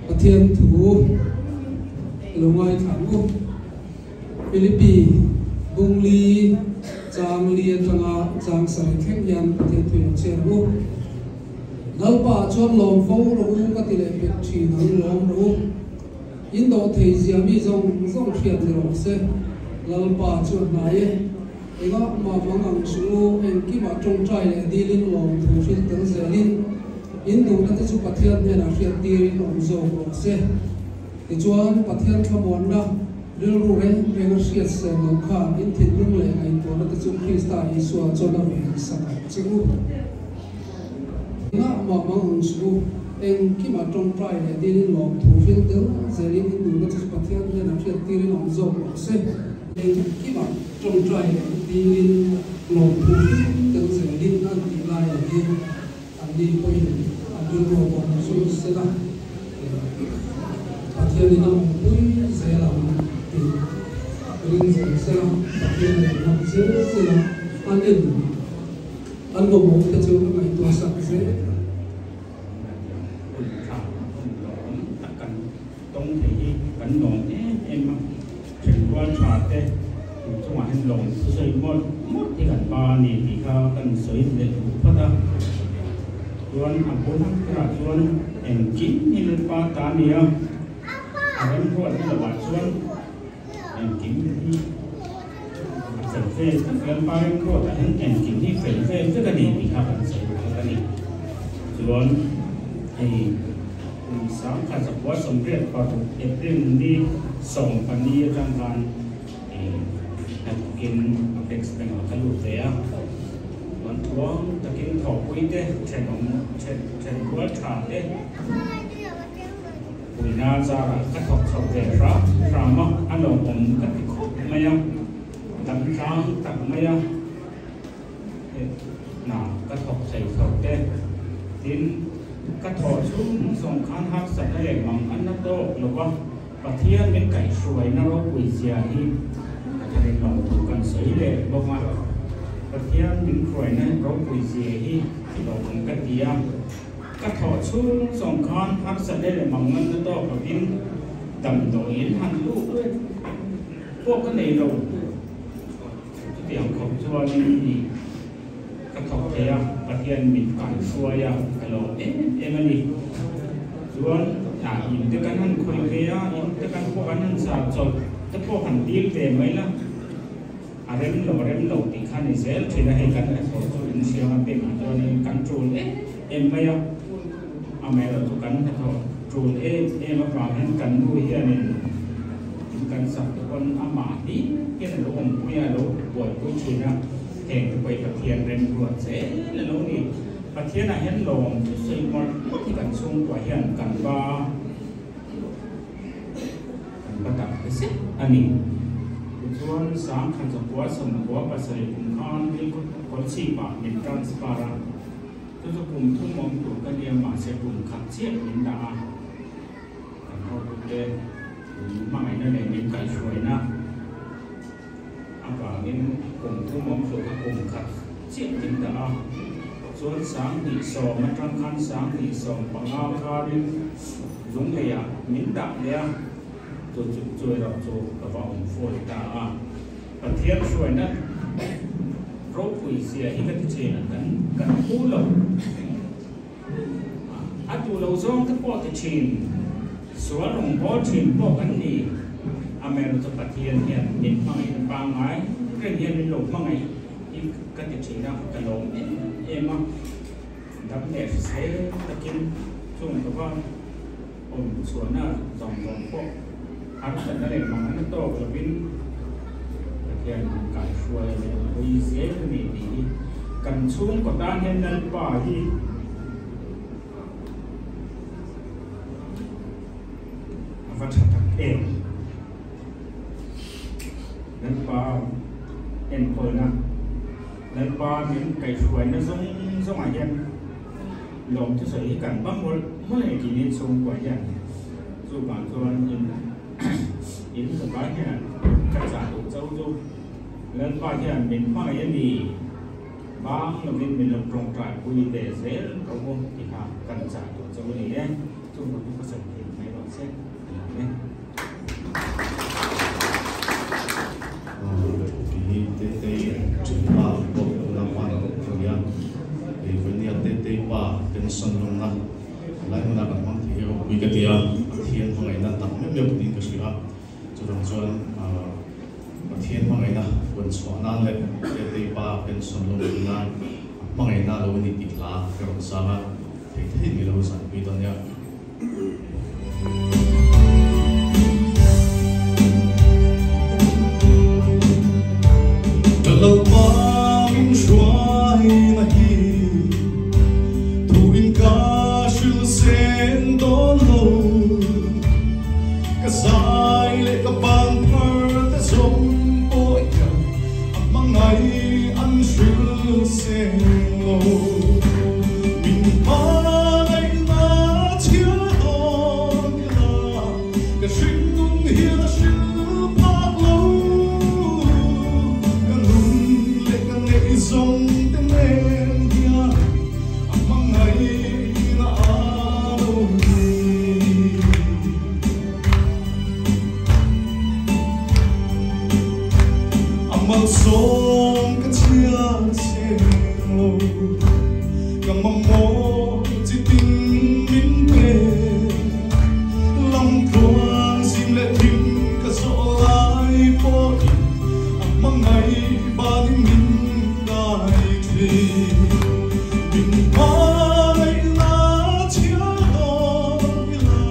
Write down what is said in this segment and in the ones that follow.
Pathian thu lo ngaithla ang u. Philippi bung li chang li atanga chang sarih thleng hian Pathian thu in chhiar ang u. Lalpa ah chuan lawm fo rawh u ka ti leh pek thin ang lawm rawh u. In dawh thei zia mi zawng zawng hriat ni rawh se. Lalpa chu a hnai e. Engah mah mang ang suh u, engkimah tawngtai leh dilin lawm thu hrilh tel zelin in duhna te chu Pathian hnenah hriat tirin awm zawk rawh se. Tichuan, Pathian thlamuanna rilru reng reng a hriat sen loh khan in thinlung leh ngaihtuahna te chu Krista Isua chuan a ven sak ang che u. Engah mah mang ang suh u, engkimah tawngtai leh dilin lawm thu hrilh tel zelin in duhna te chu Pathian hnenah hriat tirin awm zawk rawh se. Engkimah tawngtai leh dilin lawmthu hlim tel zelin an tih laiah hi anni pawhin an rilru a bawk zui sela, Pathianin a awmpui zel ang tih ring zel sela, Pathian a inham zel sela, anin an mamawh te chu a ngaihtuah sak zel ang. Hun tha hun lawm tak kan tawng thei hi kan lawm em em a, thenrual tha te inchungah hian lawm thusawi mawlh mawlh hi kan pa a ni tih kha kan sawi leh duh phawt a. Chuan a bul berah chuan engkim hi Lalpa ta a ni a, a remruatna lovah chuan engkim hi a fel vel vek, Lalpa remruatah hian engkim hi fel vel vek a ni tih kha kan sawi phawt a ni. Chuan hei. Kum 1986 April ni 14 atang khan hnathawkin Apex Bank ah ka lut ve a, chuan tluang takin thawhpui te, thenawm thenrual tha te puina zarah ka thawk chho ve hram hram a, a lawmawm ka ti khawp mai a, dam tlang tak mai a hna ka thawk thei chho te, tin ka thawh chhung zawng khan harsatna leh mang an la tawk lo va, Pathian min kaihhruaina ropui zia hi a tharin lo thu kan sawi leh bawk a, Pathian min hruaina ropui zia hi lawmawm ka ti a, ka thawh chhung zawng khan harsatna leh mang an la tawk lovin damdawiin han lut pawh ka nei lo. Chutiang khawp chuanin i ka thawk thei a, Pathian min kaihruai a, ka lawm em em a ni. Chuan in te kan han khawih ve a, in te kan pawh kan han sa chawlh te pawh han dil ve mai la, a rem lo a rem lo tih kha ni zel thin a, hei kan hnathawh chu in hriang a pengah chuanin kan tul em em mai a, amaherawhchu kan hnathawh tul em em avang hian kan nu hianin In kan sak te pawn amah hi hian a lo awmpui a, a lo buaipui thin a, heng te pawh hi Pathian remruat zel a lo ni. Pathianah hian lawm thusawi mawlh mawlh hi kan chhungkua hian kan va kan va tak te zet a ni. Tichuan 1967 kum khan Rilkawlchhipah min transfer a, chu chu kum thum awm tur ka nia mahse kum khat chiah min dah a. Kan hotute min hmangaihna leh min kaihhruaina avangin kum thum awm hluk a kum khat chiah min dah a, chuan 2010 atang khan 2015 kharin Lungleiah min dah leh a, chu chu chu erawh chu ka va awm fual ta a. Pathian hruaina ropui zia hi ka ti thin a, kan kan phu lo. A duh lo zawng te pawh ti thin, sual rawn bawl thin pawh kan ni. Amen chu Pathian hian min hmangaihna pangngai reng hian min lo hmangaih hi ka ti thin a, ka lawm em em a. Dam leh hrisel takin chung ka va awm chhuahna zawng zawng pawh harsatna leh manganna tawk lovin Pathian min kaihruai leh pui zel a ni tih hi kan chhungkaw tan hian Lalpa hi a va tha tak em. Lalpa enkawlna, Lalpa min kaihruaina zawng zawngah hian Lawm thusawi hi kan va mawlh mawlh a ni tih nen chhungkua hian chuvang chuan in in zavai hian ka chah duh chauh chu Lalpa hian min hmangaih a ni bang lovin min lo tawngtai pui ve zel rawh u tih kha kan chah duh chauh a ni e. Chungkua chu ka sawi thei mai lo. Ropui ka ti a, Pathian hmangaihna tak meuh meuh niin ka hria a, chuvang chuan Pathian hmangaihna puan chhuah nan leh Tetei pa pension lo pui nan a hmangaihna lo a ni tih hla ka rawn sang a, thei thei ni lo zanpui dawn nia. Ka lo pa min hruai na hi thu in ka hrilh sen dawn lo, ka zai leh ka ban phar te zawng pawh hian a hmangaih an hrilh seng lo. Min hmangaihna chhiar dawn ila ka hringnun hian a hrilh phak lo. Ka nun leh ka ngaihzawng te nen hian a hmangaihna a lo ni. A malsawm ka chhiar seng lo, ka mamawh chi tin min pe. Lamtluang zim leh thim ka zawh lai pawhin a hmangaih banin min dai thin. Min hmangaihna chhiar dawn ila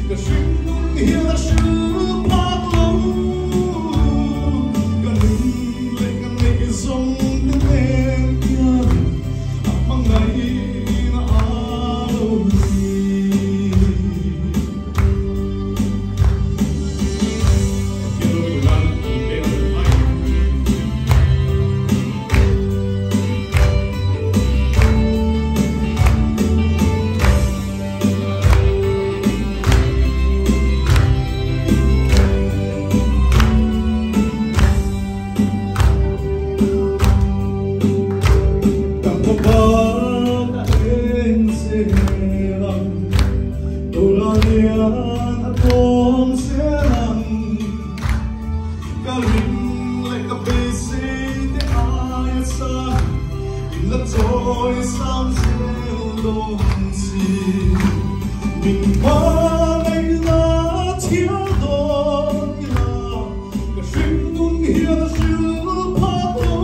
Ka hringnun hian a hrilh phak lo, ka nun leh ka ngaihzawng te nen hian a hmangaihna a lo ni. Pathian ropui nan in peng a rem ai. Ka hmabak a eng zel ang, Tura lian a tawng zel ang. Ka ring leh ka beisei te aia sang in la chawi sang zel dawn si. Min hmangaihna chhiar dawn ila ka hringnun hian a hrilh phak lo.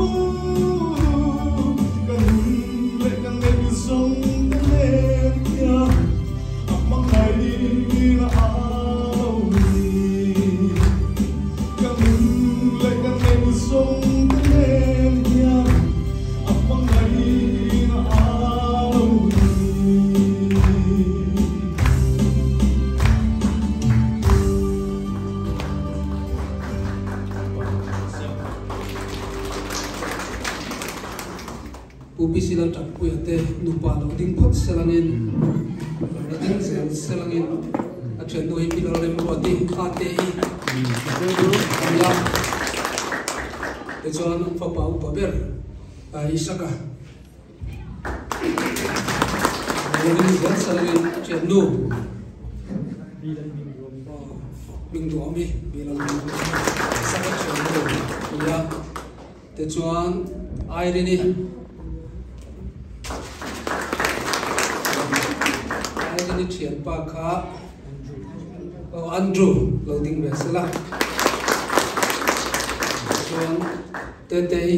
Ka nun leh ka ngaihzawng te nen hian A hmangaihna a lo ni. Ka nun leh ka ngaihzawng te nen hian a hmangaihna a lo ni. Pu PC Lalṭanpuia te nupa lo ding phawt selangin, lo la ding zel selangin a ṭhiannu hi Pi Lalremruati ATE a ni a. Tichuan an fapa upa ber Isaka lo ding zel selangin a ṭhiannu Hming Duhawmi, Pi Lalhming Duhawmi, Isaka ṭhiannu a ni a. Tichuan Irene-i Irene-i thianpa kha oh Andrew lo ding ve sela. Tichuan Tetei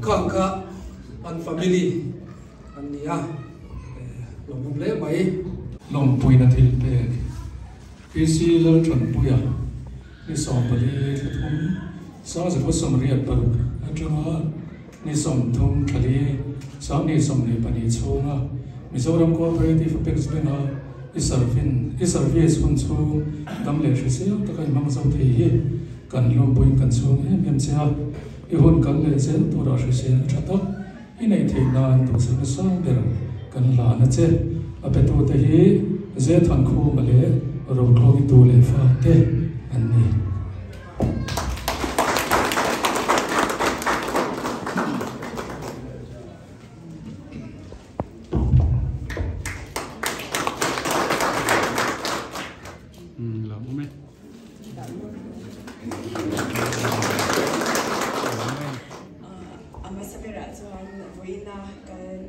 khang kha an family an ni a, lawmawm hle mai. Lawmpuina thil pek. PC Lalthanpuia ni 14 thla thum sangzakua 86 atanga ni 30 thla li 20 24 chhunga Mizoram Cooperative Apex Bank-a i servin i service hun chhung dam leh hrisel taka i hmang zo thei hi kan hlawmpuiin kan chhung em em che a, i hun kal leh zel tura hrisel tha tak I neih theih nan duhsakna sang ber kan hlan a che. A petute hi Zethankhuma leh Rotlawkitu leh fate an ni. A hmasa berah chuan Vawiina kan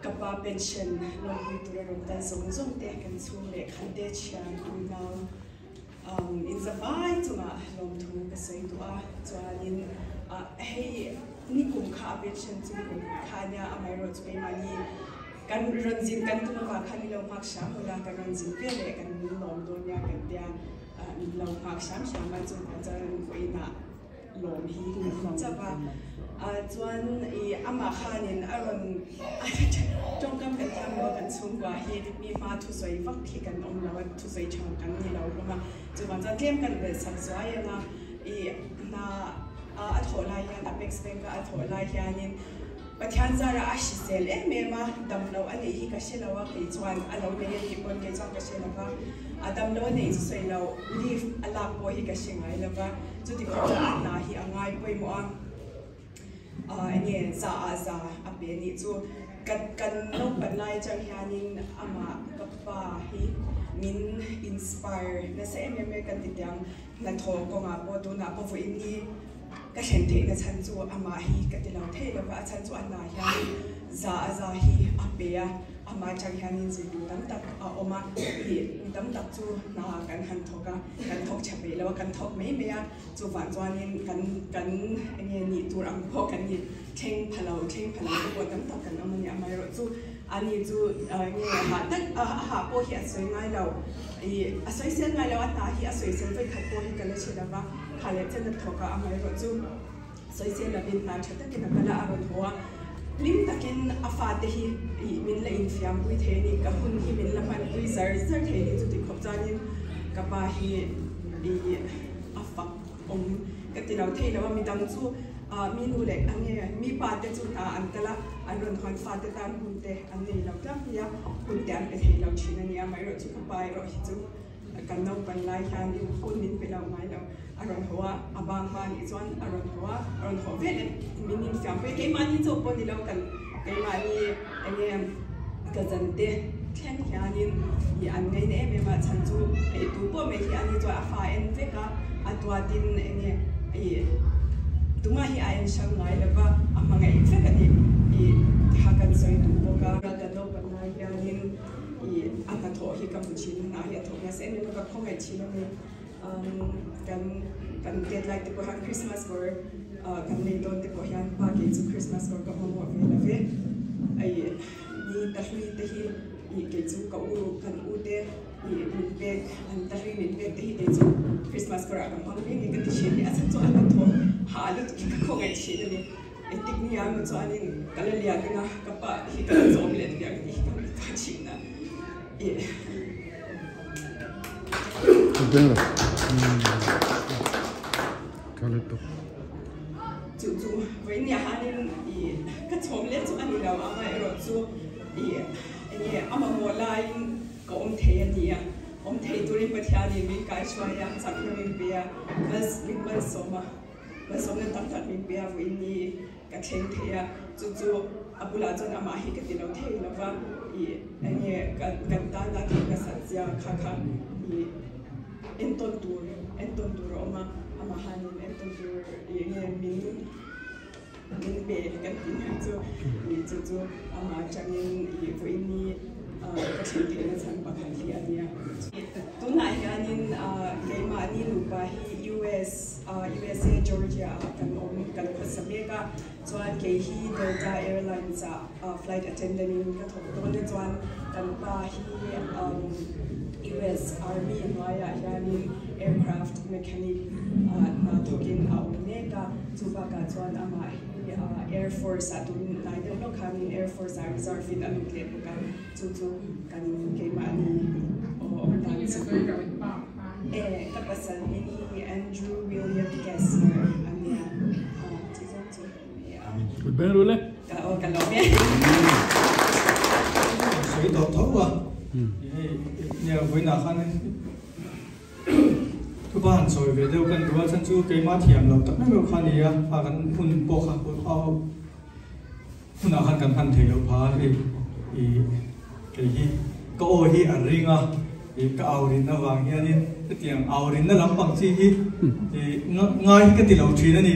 ka pa pension lawmpui tura rawn kal zawng zawng te kan chhung leh khat te thian unau inzavai chungah lawmthu ka sawi duh a. Chuanin hei nikum kha a pension chu nikum kha ania amaherawhchu keimahni kan rawn zin kan tum avang khan min lo nghak hram ula kan rawn zin ve leh kan lawm dawn nia kan tia min lo nghak hram hram a chuvang chuan vawiinah lawm hi kan hmu chauh a chuan ih amah khanin a rawn tawngkam kan thiam lo a kan chhungkua hi mi hma thusawi vak hi kan awm lo a thusawi tha kan ni lo hlawm a chuvang chuan tlem kan belh sak zuai ang a ih hna a thawh lai hian Apex Bank a a thawh lai hianin Pathian zara a hrisel em em a, damlo a neih hi ka hre lo a, kei chuan a lo nei a nih pawn kei chuan ka hre lo va, a damlo a neih chu sawi lo, leave a lak pawh hi ka hre ngai lo va, chuti khawp chuan a hna hi a ngai pawimawh a, aah enge za ah za a pe nih chu ka kan naupan lai atang hianin amah ka pa hi min inspire nasa em em e kan ti tiang hnathawh kawngah pawh tunah pawh vawiin ni. Ka thlen theihna chhan chu amah hi ka ti lo thei lova, a chhan chu a hna hian za a za hi a pe a, amah atang hianin zirtu tam tak a awm a, ih mi tam tak chu hna kan han thawk a, kan thawk tha peih lo a, kan thawk mai mai a, chuvang chuanin kan kan eng nge nih tur ang pawh kan ni thleng pha lo thleng pha lo te pawh tam tak kan awm a ni, amaherawhchu ani chu eng nge hah tak a hah pawh hi a sawi ngai lo, ih a sawi sel ngai lo a hna hi a sawi sel vawikhat pawh hi ka la hre lova. Kha leh chen a thawk a, amaherawh chu sawisel lovin hna tha takin a kal a, a rawn haw a. Hlim takin a fate hi ih min la infiampui thei a ni, ka hun hi min la hmanpui zar zar thei a ni, chuti khawp chuanin ka pa hi ih a fak awm ka ti lo thei lo a, midang chu ah mi nu leh a nge mi pa te chu hna an kal a, an rawn hawn fate tan hun te an nei lo tlangpui a, hun te an pe thei lo thin a ni, amaherawh chu ka pa erawh hi chu. Kan naupan lai hian in hun min pe lo ngai lo. A rawn haw a, a bang hma nih chuan a rawn haw a, a rawn haw vel e min infiam pui. Keimahni chauh pawh ni lo kan keimahni eng nge ka zan te thleng hianin ih an ngaina em em a, chhan chu ih tu pawh mai hi ani chuan a fa en vek a, a duatin eng nge ih tumah hi a en hrang ngai lo va, a hmangaih vek a ni ih ha kan sawi duh bawk a. Kan naupan lai hianin. I a hnathawh hi ka hmu thin a, hna hi a thawk nasa em em a, ka khawngaih thin a ni. Kan kan tet lai te pawh hian Christmas kawr kan nei dawn te pawh hian pa kei chu Christmas kawr ka mamawh ve lo ve. I ni tahlui te hi i kei chu ka u kan u te i min pek an tahlui min pek te hi kei chu Christmas kawr ah ka hmang mai ni ka ti thin a ni. A chhan chu a hnathawh hah lutuk hi ka khawngaih thin a ni. Engtik ni ah maw chuanin ka la lian anga ka pa hi ka la chawm let viang tih hi ka ngaihtuah thin a. Ih. Chu chu vawiin hanin ih ka chawm let chu a ni lo amaherawh chu ih eng nge a mamawh laiin ka awm thei a ni a, awm thei turin Pathianin min kaihruai a, chakna min pe a, min malsawm a. Malsawmna tam tak min pe a, vawiin ni ka thleng thei a, chu chu a bulah chuan amah hi ka ti lo thei lo va, ih eng nge kan tana thil ka sat zia kha kha ih entawn tur entawn tur a awm a, amah hanin entawn tur ih eng nge min min pe kan tih hna chu ih chu chu amah atangin ih vawiin ni ka thleng theihna chhan pakhat hi a nia. Tunah hianin keimahni nupa hi US USA Georgia ah kan awm kan khawsa mek a, chuan kei hi Delta Airlines ah flight attendant in ka thawk dawn a, chuan kan pa hi US Army hnuaiah hianin aircraft mechanic hna thawkin a awm mek a, chu bakah chuan amah hi Air Force ah tun hnai deuh lawk khanin Air Force ah reserve in a lut leh bawk a, chu chu kan keimahni awm dan chu. E, ka pasal hming hi Andrew William Kessler a nia. Chu zawng chu ni a. Kut beng ru le. Ka aw ka lawm e. Sawi tawh tho a. Hei nia vawiinah khan thupa han sawi ve deuh kan duh a chhan chu keimah thiam lo tak meuh meuh kha a ni a, kha kan hun pawh kha hunah khan kan hman thei loh phah a hei ih kei hi ka aw hi a ring a ih ka au rin avang hianin hetiang au rinna lampang chi hi ih ngai hi ka ti lo thin a ni.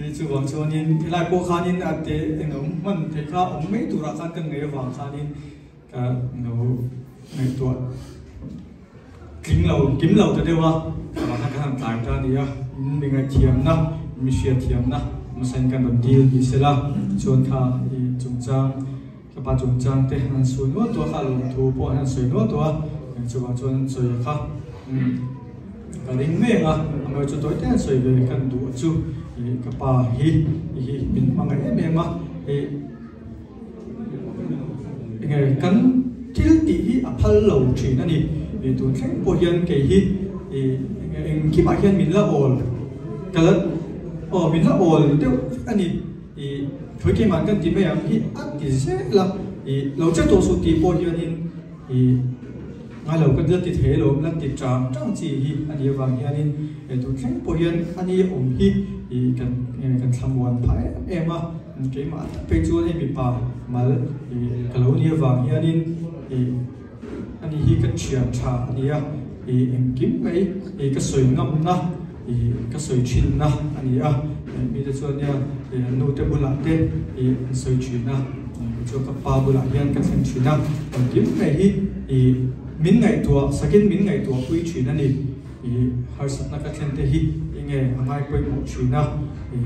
Chuvang chuanin helai pawh khanin a te eng awm hman theih kha awm mai turah khan kan ngaih avang khanin ka lo ngaihtuah tling lo kim lo ta deuh a, chuvang khan kan han tlai ta a ni a, mi ngaihthiamna, mi hriatthiamna hmasain kan rawn dil ni sela chuan kha i chungchang ka pa chungchang te an sawi nual tawh a kha lawmthu pawh an han sawi nual tawh a, chuvang chuan an sawi a kha ka ring mai ang a, amaherawhchu chu tawi te an sawi ve kan duh chu ka pa hi hi min hmangaih em em a, enge kan thil tih hi a phal lo thin a ni, tun thleng pawh hian kei hi engkimah hian min la awl ka la aw min la awl deuh a ni. I thawi keimah kan ti mai ang hi a ti zel a, i lo che tawh suh tih pawh hianin i ngai lo ka la ti thei lo, la ti chang chang chi hi a nih avang hianin tun thleng pawh hian a ni awm hi i kan kan thlamuan phah em em a, keimah tak phei chuan hei mipa mal i ka lo nih avang hianin i a ni hi ka thian tha a ni a, i engkim mai i ka sawi ngamna i ka sawi thinna a ni a, mite chuan nia i an nute bulah te i an sawi thin a, kei chuan ka pa bulah hian ka thleng thin a, engkim mai hi i min ngaihtuah sakin min ngaihtuah pui thin a ni, i harsatna ka thlen te hi enge a ngai pawimawh thin a, i.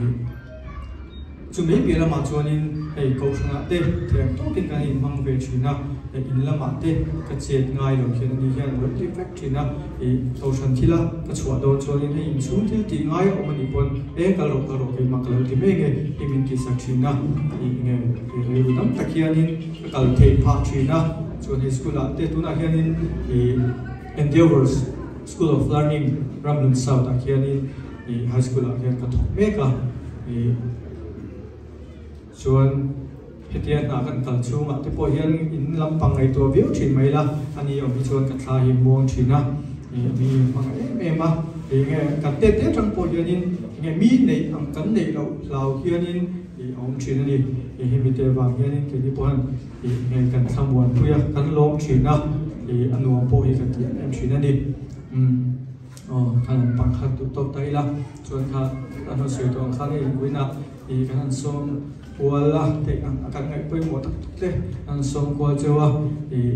Chu mai piah lamah chuanin hei Kohhranah te thiam tawkin kan inhmang ve thin a, hei in lamah te ka chet ngai lo khian ani hian rawn ti vek thin a, ih Kohhran thila ka chhuah dawn chuanin hei inchhung thil tih ngai a awm a nih pawn e kal rawh kal rawh keimah ka lo ti mai nge i min tihsak thin a, ih nge rilru tam tak hianin ka kal theih phah thin a, chuan hei school ah te tunah hianin ih Endeavours School of Learning Ramhlun South ah khianin Ih high school ah hian ka thawk mek a, ih chuan hetia hna kan kal chhungah te pawh hian in lampang ngaihtuah viau thin mai la, a ni awm hi chuan ka thla hi muang thin a, ih mi hmang em em a, ih nge kan tet te atang pawh hianin nge mi neih ang kan neih loh hlau hianin ih a awm thin a ni, ih hemi te vang hianin keini pawh hian ih nge kan thla muanpui a, kan lawm thin a, ih a nuam pawh hi kan ti em em thin a ni. Umm. Aw, kha lam pang kha duh tawk ta ila, chuan kha kan han sawi tawh ang khan hei vawiinah ih kan han sawm kual a, theih ang a kan ngaih pawimawh tak tak te kan han sawm kual cheu a, ih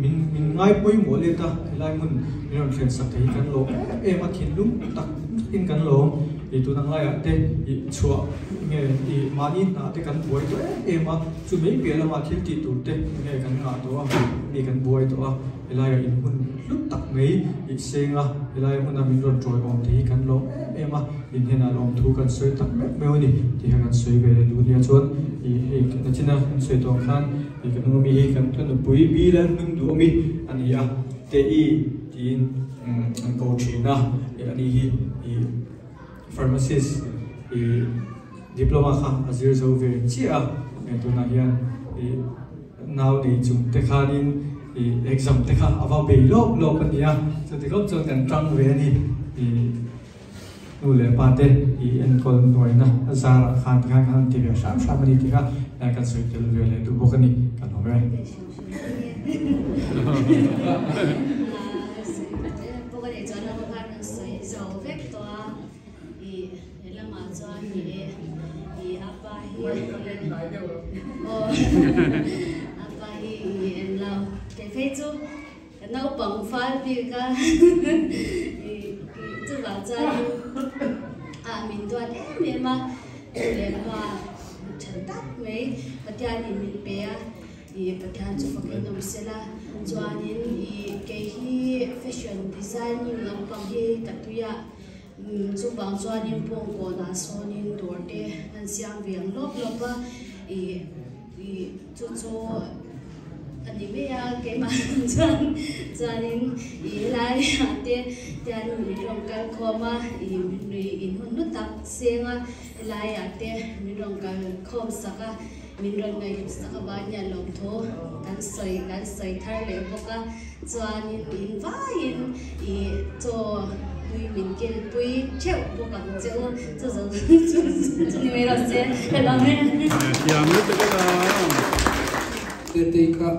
min min ngai pawimawh let a, helai hmun min rawn thlen sak thei hi kan lawm em em a, thinlung tak takin kan lawm, ih tun ang laiah te ih chhuah nge ih mahni hna te kan buai tawh em em a, chu mai piah lamah thil tih tur te nge kan ngah tawh a, mi kan buai tawh a. Helaiah in hun hlut tak mai i seng a, helai hmuna min rawn tawiawm te hi kan lawm em em a, in hnenah lawmthu kan sawi tak meuh meuh a ni tih kha kan sawi ve leh duh nia chuan i hei nachina kan sawi tawh ang khan i ka hnung ami hi kan ka nupui bil a hnung duh ami a ni a, te i tiin an ko thin a, i ani hi i pharmacist i diploma kha a zir zo ve chiah a, tunah hian i. Nau nei chung te khanin ih exam te kha a va bei lawp lawp a nia, chuti khawp chuan kan tang ve a ni. Ih nu leh pa te ih enkawl hnuaina a zarah khan tikhan kan han ti ve hram hram a ni tih kha kan sawi tel ve leh duh bawk a ni, ka lawm e. Helamah chuan ni e, i apa hi aw apa hi i en lo kei phei chu ka naupang fal bik a i chuvang chuan ah min duat em em a nu leh pa tha tak mai Pathianin min pe a i Pathian chu fakin awm sela chuanin i kei hi fashion designing lampang hi ka tui a. Chuvang chuanin pawngkawnah sawnin dawr te an siam ve ang lawp lawp a, ih ih chu chu a ni mai a keimah chuan chuanin ih helaiah te hian min rawn kal khawm a, ih nui in hun hlu tak seng a helaiah te min rawn kal khawm sak a, min rawn ngaihhlut sak avang hian lawmthu kan sawi kan sawi thar leh bawk a. Chuanin in vaiin ih chaw tui min kilpui theuh bawk ang che u, chu zawng chu chu ni mai lo se ka lo e. Thiam lutuk e la. Tetei kha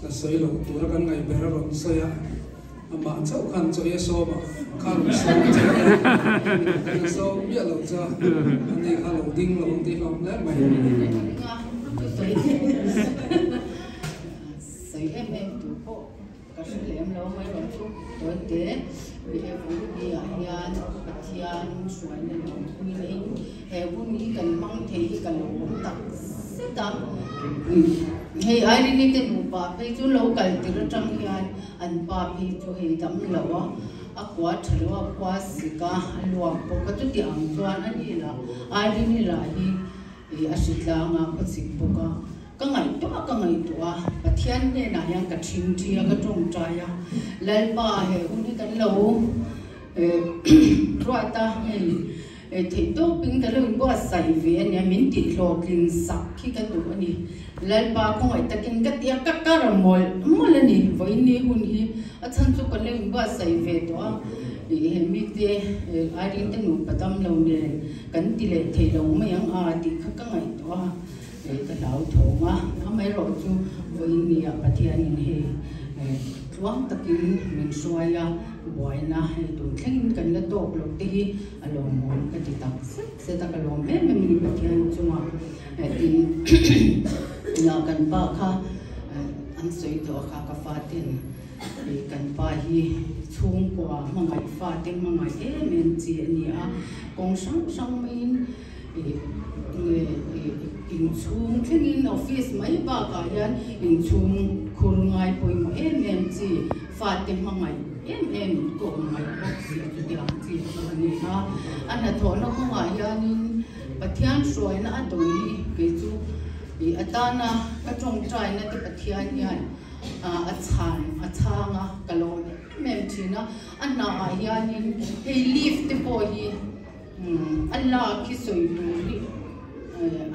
ka sawi loh tura kan ngaih ber a rawn sawi a. Amah chauh khan chaw ei a sawm a, kha rawn sawm che a, ka sawm miah lo cha, ani kha lo ding lo ang tih hlawm hle mai. Sawi em em tur pawh ka hre lem lo mai rawn chu tawite mi he vawihni ah hian Pathian hruaina lo pui leh in he hun hi kan hmang thei hi ka lawm tak zet a. Hei Irene te nupa phei chu lo kal tir atang hian an pa phei chu hei dam lo a, a kua tha lo a, khua sik a, a luak bawk a, chuti ang chuan a ni lah Irene lah hi a hritlang a, khaw sik bawk a, ka ngaihtuah a, ka ngaihtuah a, Pathian hnenah hian ka thingthi a, ka tawngtai a, Lalpa he hun hi kan lo ruat a, hei Theih tawpin ka lo inbuatsaih ve a nia, min tihhlawhtlin sak hi ka duh a ni. Lalpa khawngaih takin ka ti a, ka kar mawlh mawlh a ni vawiin ni hun hi. A chhan chu ka lo inbuatsaih ve tawh a, he mite Irene te nupa dam lo nen kan ti leh thei lo mai ang a tih kha ka ngaihtuah a, ka hlauthawng a. Amaherawh chu vawiin ni ah Pathianin hei tluang takin min hruai a, buaina hei tun thlengin kan la tawk loh te hi A lawmawm ka ti tak zet zet a, ka lawm em em a ni Pathian chunga tin kan pa kha an sawi tawh a kha ka faten kan pa hi chhungkua hmangaih fate hmangaih em em chi a ni a, kawng hrang hrang maiin inchhung thlengin office mai bakah hian inchhung khur ngai pawimawh em em chi fate hmangaih em em ka awm ngaih bawk si chutiang chi chu a ni a. A hnathawhna kawngah hianin Pathian hruaina a dawn hi kei chu ih atana ka tawngtaina te Pathian hian a chhan a chhang a ka lawm em em thin a. A hnaah hianin hei leave te pawh hi A lak hi sawi tur hi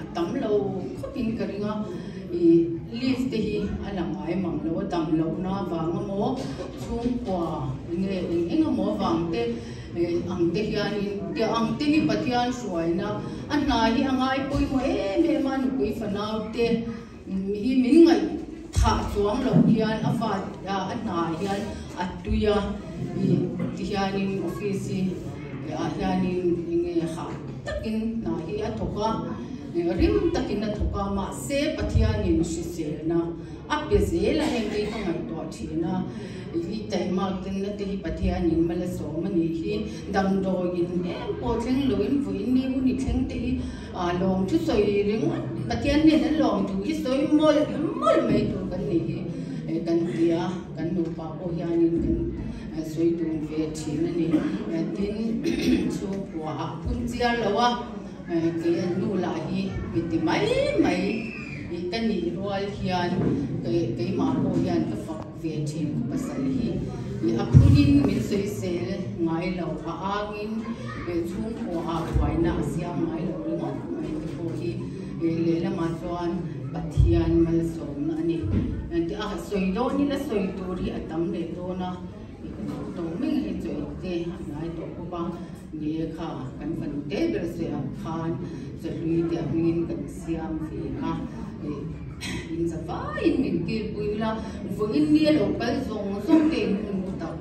a tam lo khawpin ka ring a, ih leave te hi a la ngai mang lo a, dam lohna avang emaw chhungkua nge eng eng emaw avang te ang te hianin tiang ang te hi Pathian hruaina a hna hi a ngai pawimawh em em a, nupui fanau te hi min ngaih thah chuang loh hian a fa a hna hian a tui a ih ti hianin office hi ah hianin enge hah takin hna hi a thawk a rim takin a thawk a mahse Pathianin hriselna a pe zel a heng te hi ka ngaihtuah thin a i taihmak ten na te hi Pathianin mal a sawm a nih hi damdawiin em pawh thleng loin vawiin ni hun i thleng te hi A lawm thu sawi ringawt Pathian nen an lawm thu hi sawi mawlh mawlh mai tur kan nih hi kan ti a, kan nupa pawh hianin kan sawi dun ve thin a ni. Tin, chhungkua ah phun chiar lo a, kei an nu lah hi mi ti mai mai ka nih rual hian keimah pawh hian ka fak ve thin ka pasal hi a phunin min sawisel ngai lo a angin chhungkua ah buaina a siam ngai lo ringawt mai te pawh hi lehlamah chuan Pathian malsawmna a ni. A sawi dawn ila sawi tur hi a tam leh dawn a, tawh mai hi chaw ei te a hnai tawh bawk a, ni e kha kan fanu te ber sawi ang khan chawhlui te a hmingin kan siam ve a. In za vaiin min kilpui ila, vawiin ni a lo kal zawng zawng te in hun tak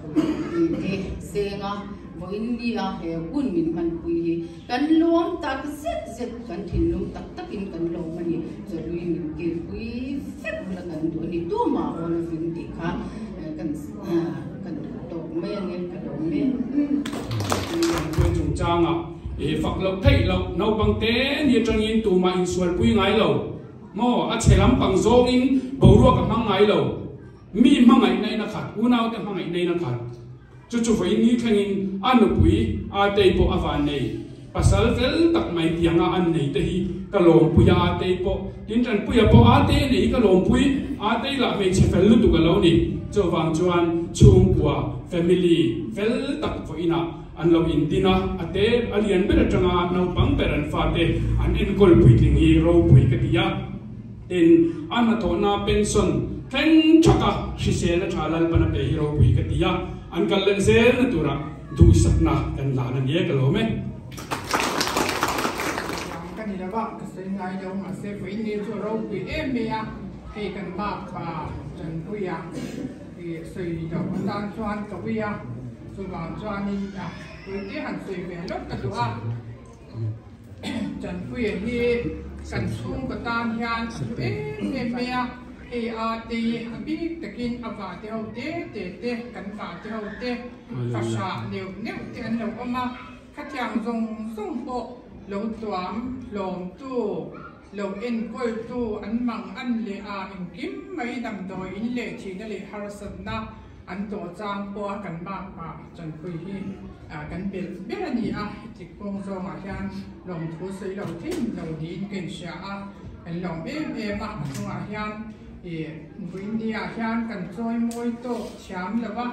te seng a, vawiin ni a he hun min hmanpui hi kan lawm tak zet zet, kan thinlung tak takin kan lawm a ni, chawhlui min kilpui vek la kan duh a ni, tumah haw lovin tih kha kan kan duh tawk mai a ni, ka lawm e. Pui chungchangah i fak loh theih loh, naupang te ni atangin tumah insualpui ngai lo. Maw, a chhe lampang zawngin boruak a hmang ngai lo. Mi hmangaihna in a khat, unaute hmangaihna in a khat. Chu chu vawiin ni thlengin a nupui Atei pawh a van nei. Pasal fel tak mai tianga an nei te hi ka lawmpui a, Atei pawh tin Tanpuia pawh Atei a nei hi ka lawmpui. Atei lah hmeichhe fel lutuk a lo ni. Chuvang chuan chhungkua, family, fel tak vawiinah An lo indin a, a te a lian ber atanga naupang ber an fate an enkawl puitling hi ropui ka ti a. Tin, a hnathawhna pension thleng thak a, hriselna tha Lalpan a pe hi ropui ka ti a, an kal leh zelna turah duhsakna kan lan a ni e, ka lawm e. Vang ka ni lova, ka sawi ngai lo, mahse vawiin ni chu a ropui em mai a, hei kan bak pa Tanpuia. I sawi loh atan chuan ka ui a, chuvang chuanin puite han sawi ve lawk ka duh a. Chanpuia hi kan chhungkaw tan hian a hlu em em mai a, hei a tei a bik takin a vate ho te te te, kan vate ho te, fahrah neuh neuh te an lo awm a, khatiang zawng zawng pawh lo tuam hlawmtu, lo enkawltu an mang an leh a, engkim mai damdawi in leh thihna leh harsatna an tawh chang pawha kan makpa chanpui hi kan belh ber a ni a, heti kawng zawngah hian lawmthu sawi lo thin lo niin ka inhria a, kan lawm em em a, a chungah hian ih Vawiinniah hian kan chawi mawi tawk thiam lo va,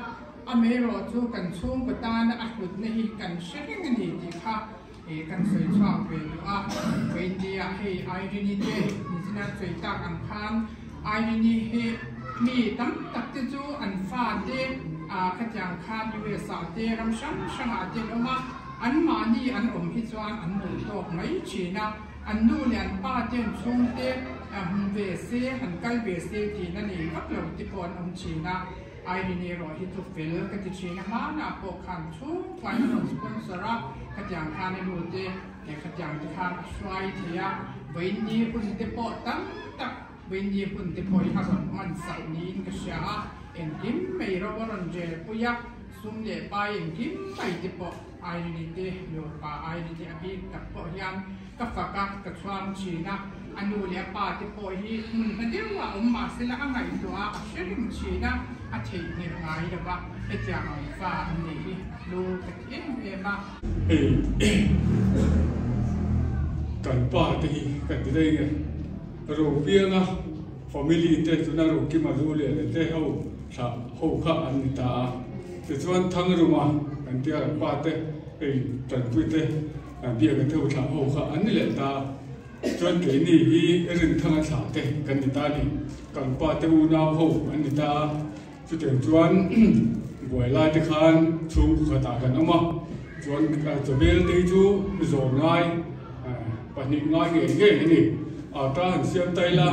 amaherawh chu kan chhungkaw tana a hlutna hi kan hre reng a ni tih kha Ih kan sawi chhuak ve duh a, Wendy-a hei Irene-i te nichina sawi tak ang khan Irene-i hi mi tam tak te chu an fa te ah khatiang khan US ah te ram hrang hrang ah te an awm a, an mahni an awm hi chuan an duh tawk mai thin a, an nu leh an pa te an chhung te hmu ve se han kal ve se tih na nei vak lo te pawh an awm thin a. Irene erawh hi chu fel ka ti thin a, hmanah pawh khan chhungkuain a rawn sponsor a, khatiang khan a nute leh khatiang te khan a hruai thei a, vawiinni hun te pawh tam tak vawiinni hun te pawh hi a rawn hman sak niin ka hria a, engkim mai ro a rawn rel pui a, sum leh pai engkim mai te pawh Irene te nupa Irene te a bik tak pawh hian ka fak a, ka chhuang thin a, a nu leh a pa te pawh hi hmun hla deuh ah awm mahsela a ngaihtuah a, a hre reng thin a, a theihnghilh ngai lo va, hetiang ang fa an nih hi hlu ka ti em em a. Hei kan pa te hi kan ti daih nge, Ropianga family te tuna Rokima lu leh leh te ho thlah ho kha an ni ta a, tichuan Thangruma kan tia kan pa te hei Tanpui te Biak a theu thlah ho kha an ni leh ta. Chuan keini hi Rinthanga thlah te kan ni ta a ni. Kan pa te unau ho an ni ta a. Chutiang chuan buai lai te khan chhungkaw khatah kan awm a. Chuan chawbel te hi chu zawn ngai pahnih ngai ngei ngei a ni. Ata han siam ta ila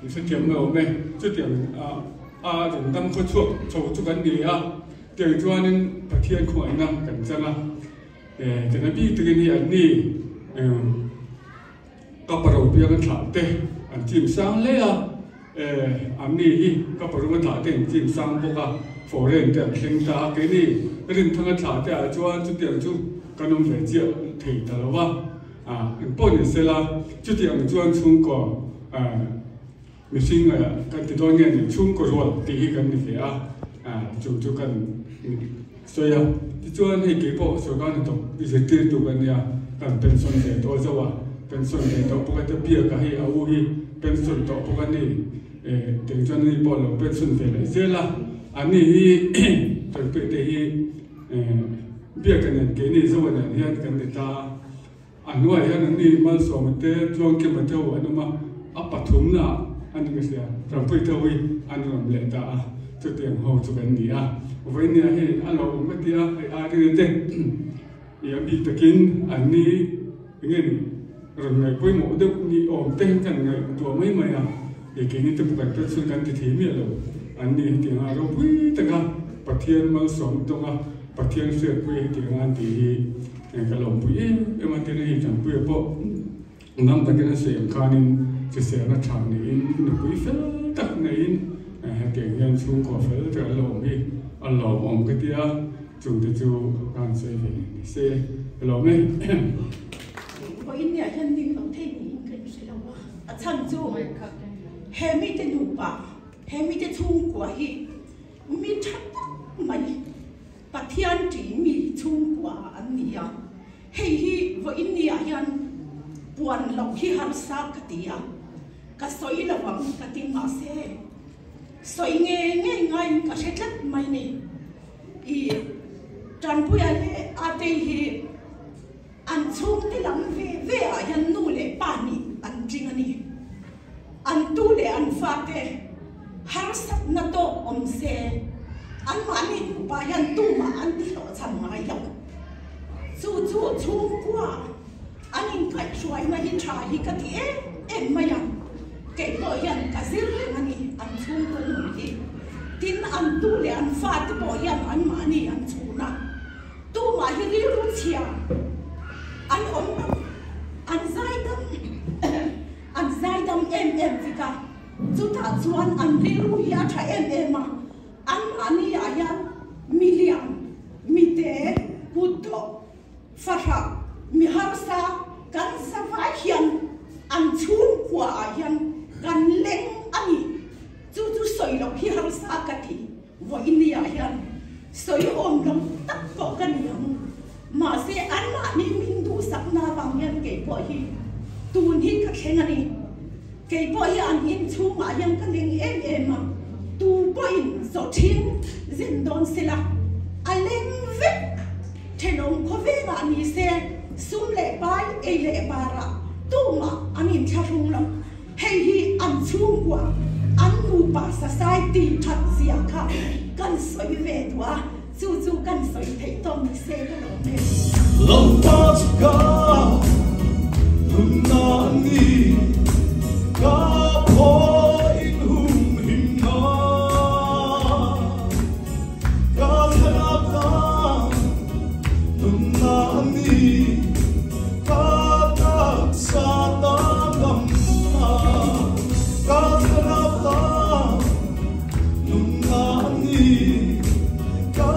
in hrethiam mai awm e. Chutiang a rawn dam khawchhuak chho chu kan ni a. Tiang chuanin Pathian khawngaihna kan chang a. Kan a bik takin hi an ni ka paro piang a thlah te an chim sang hle a, an ni hi ka parung a thlah te an chim sang bawk a, foreign te an thleng ta a, keini Rinthang a thlah te ah chuan chutiang chu kan awm ve chiah thei ta lo va, engpawh ni sela chutiang chuan chhungkaw mihring kan ti dawn nge ni chhungkaw rual tih hi kan ni ve a, chung chu kan sawi a. Tichuan hei kei pawh sorkar hnathawk zirtirtu ka nia, kan pension ve tawh zauh a, pension ve tawh bawk a te biak a hei a u hi pension tawh bawk a ni, teng chuan ani pawh lo pension ve leh zel a, ani hi Tawlhpui te hi biak a nen keini zauh a nen hian kan ni ta a. A hnuaiah hian an ni Malsawma te, Tluangkima te ho an awm a, a pathumna a ni ka hria, Rampuii te ho hi an rawn leh ta a, chutiang ho chu kan ni a. Vawinia hei a lo awm ka ti a, hei Arina te i a bik takin an ni enge ni rawn ngaih pawimawh deuh ni awm te kan ngaihtuah mai mai a, i keini te pawh kan tel chhun kan ti thei miah lo, an ni hetianga ropui taka Pathian malsawm tawnga Pathian hriatpui hetianga an tih hi Ka lawmpui em em a, tin hei Tanpuia pawh ngam takin a sawi ang khanin hriselna tha niin nupui fel tak neiin hetiang hian chhungkaw fel tak an lo awm hi a lawmawm ka ti a, chungte chu ka han sawi ve ni se ka lawm e. Vawiinniah hian ning lo thei niin ka inhre lo a, a chhan chu he mite nupa, he mite chhungkua hi mi tha tak mai Pathian ṭih mi chhungkua an ni a, hei hi vawiinniah hian puan loh hi harsa ka ti a, ka sawi lo ang ka ti mahse sawi ngei ngei ngaiin ka hre tlat mai ni. I Tanpuia leh Atei hi an chhungte lam ve ve ah hian nu leh pa nih an tling a ni. An tu leh an fate harsatna tawk awm se, anmahni nupa hian tumah an ti hlawhchham ngai lo. Chu chu chhungkua an inkaihhruaina hi tha hi ka ti em em mai a, kei pawh hian ka zir reng a ni an chhungkaw nun hi. Tin an tu leh an fate pawh hian anmahni an chhun a, tumah hi rilru chhia an awm lo. An zaidam an zaidam em em vek a, chutah chuan an rilru hi a tha em em a, anmahni ah hian milian, mite, kutdawh, Fahrah mi harsa kan zavai hian an chhungkua ah hian kan leng a ni. Chu chu sawi loh hi harsa ka ti. Vawiini ah hian sawi awm lo tak pawh ka ni ang. Mahse anmahni min duhsakna avang hian kei pawh hi tun hi ka thleng a ni. Kei pawh hi an inchhungah hian ka leng em em a, tu pawhin zawthin zen dawn sela a leng vek. Thenawm khawvelah ni se sum leh pai ei leh barah tumah an inthlahrung lo. Hei hi an chhungkua, an nupa society that zia kha kan sawi ve duh a, chu chu kan sawi theih tawk ni se ka lawm e. Lalpa chu ka nunna a ni, ka phaw in humhim na. Ka thlalak tan nunna a ni, ka taksa tan damna. Ka thlalak tan nunna a ni, ka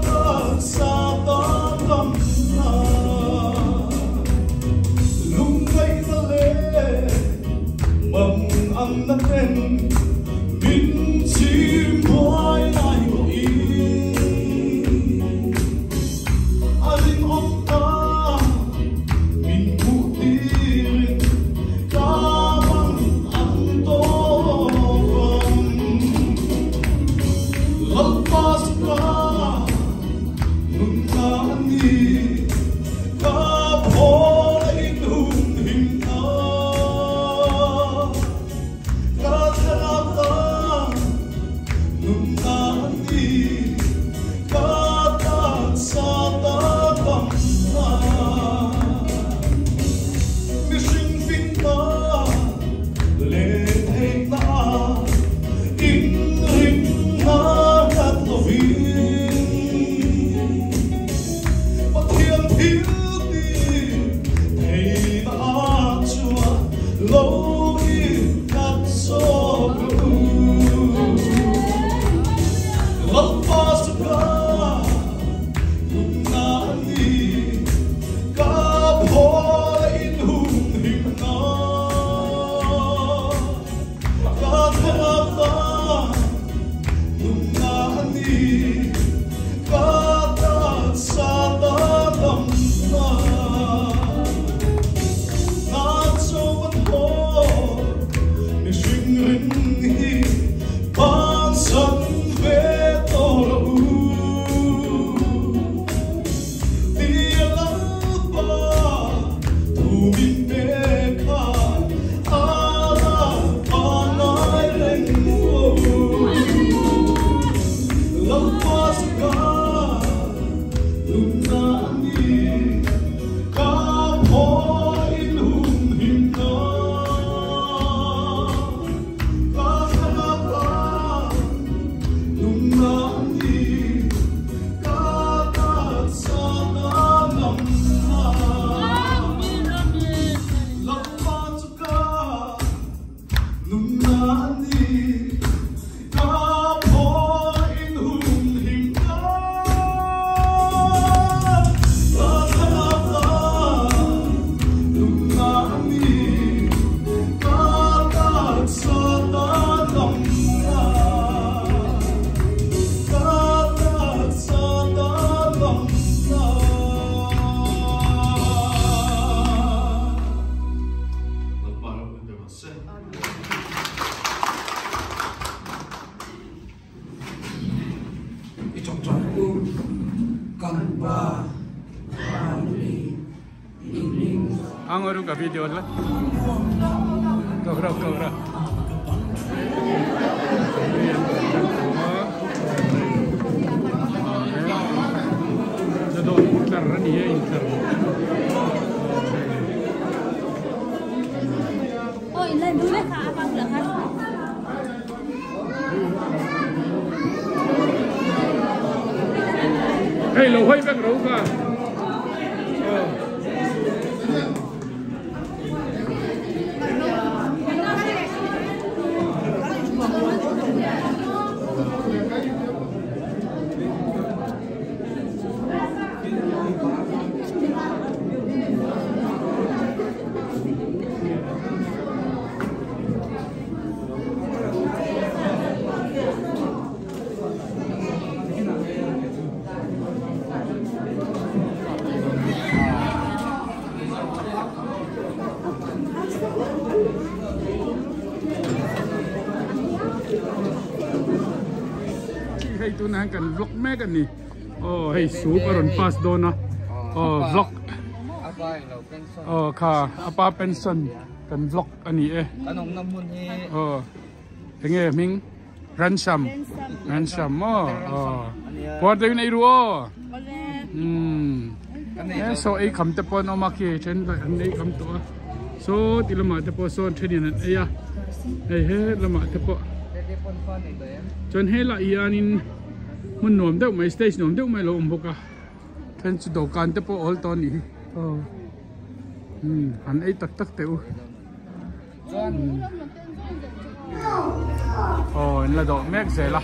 taksa tan damna. Lungngaihna leh mang anna ten min chim buai lai pawhin a rinawm ta min hmuh tirin ka mang an tawp ang. Lalpa chu ka nunna a ni, ka phaw in humhim na. Ka thlalak tan nunna a ni, ka taksa tan damna. Mihring finna leh theihna inrinna nghat lovin Pathian thil ti theihna chuan lo innghat zawk rawh u. Lalpa chu ka nunna a ni, ka phaw in humhim na. Ka thlalak tan nunna a ni, ka taksa tan damna. Na chuan haw mihring ring hi bansan ve tawh rawh u. Tia Lalpa thu min pe kha a la pangai reng fo. Lalpa chu ka nunna a ni, ka phaw in humhim na. Ka thlalak tan nunna a ni, ka taksa tan damna. Lalpa chu ka nunna a ni, ka phaw in humhim na. Ka thlalak tan nunna a ni, ka taksa tan damna. Ka taksa tan damna. Lalpa ram min pe rawh se. I chawk chawk u kan pa Vanmi in Ang ka video la. Gaurav Gaurav. Inter ni inter. Ôi lên núi đấy hả? Vâng được hả? Hei lo hawi vek ro ka. Hei tunah hian kan vlog mek a ni aw hei soup a rawn pass dawn a aw vlog aw kha a pa pension kan vlog a ni e aw enge hming. Ransom Ransom maw aw puar deuhin ei ru aw umm e saw ei kham te pawh an awm a khi then an ei kham tawh a saw ti lamah te pawh sawn thenin an ei a hei he lamah te pawh chuan helaiah hianin hmun nuam deuh mai stage nuam deuh mai a lo awm bawk a then chu dawhkan te pawh a awl tawh a nih hi aw umm han ei tak tak teh u. Aw in la dawh mek zel a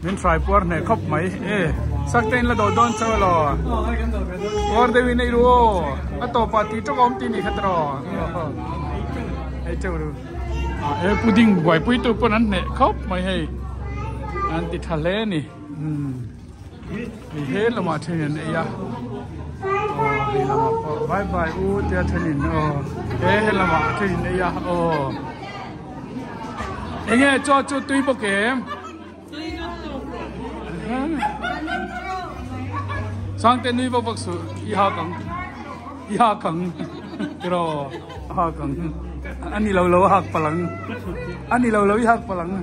min hrai puar hneh khawp mai e sak te in la dawh dawn chauh elaw puar deuh in ei ru aw a tawpah tih tawk a awm tih nih kha tawh ei teuh ru he pudding buaipui tu pawn an hneh khawp mai hei an ti tha hle a ni. Hei he lamah then an ei a aw hei lamah pawh bye bye u tia thenin aw he he lamah then in ei a aw enge chaw chu tui bawk em Sangte nui vak vak suh i hak ang i hak ang tiraw a hak ang a ni lo lo a hak palh ang a ni lo lo i hak palh ang.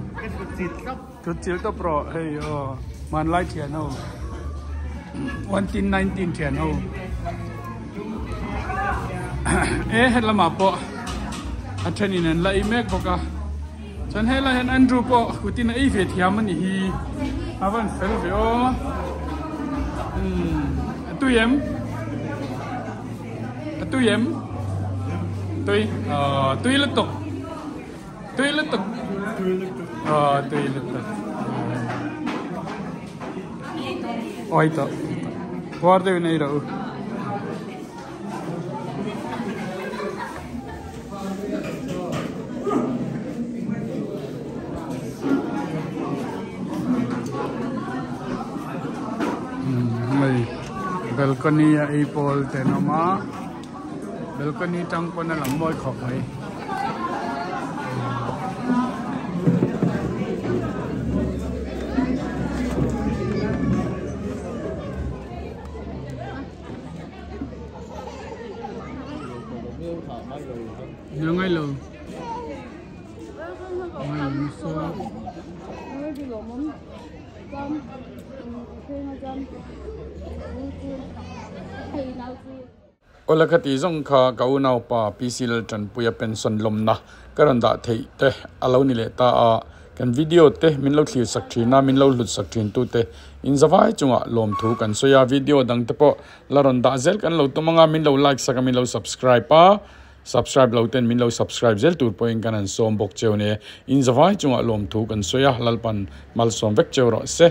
Thut chilh tawp rawh hei aw hmanlai thian ho 1919 thian ho e he lamah pawh a thenin an la ei mek bawk a chuan helai hian Andrew pawh kutin a ei ve thiam a nih hi a van fel ve aw umm a tui em a tui em tui aw tui lutuk. Tui lutuk. Aw tui lutuk. Oi to. Puar deuh in ei rawh u. Hei balcony a ei pawl te an awm a. Balcony tang pawn a lang mawi khawp mai. Ngai lo. Ngai lo nasa. Awle ka tih zawng kha ka unaupa PC Laltanpuia pension lawmna ka rawn dah theih te a lo ni leh ta a, kan video te min lo thlir sak thin a, min lo hlut sak thin tu te in zavai chungah lawmthu kan sawi a, video dang te pawh la rawn dah zel kan lo tum ang a, min lo like sak a, min lo subscribe a, subscribe lo ten min lo subscribe zel tur pawhin kan han sawm bawk cheu nia, in zavai chungah lawmthu kan sawi a, Lalpan malsawm vek cheu rawh se.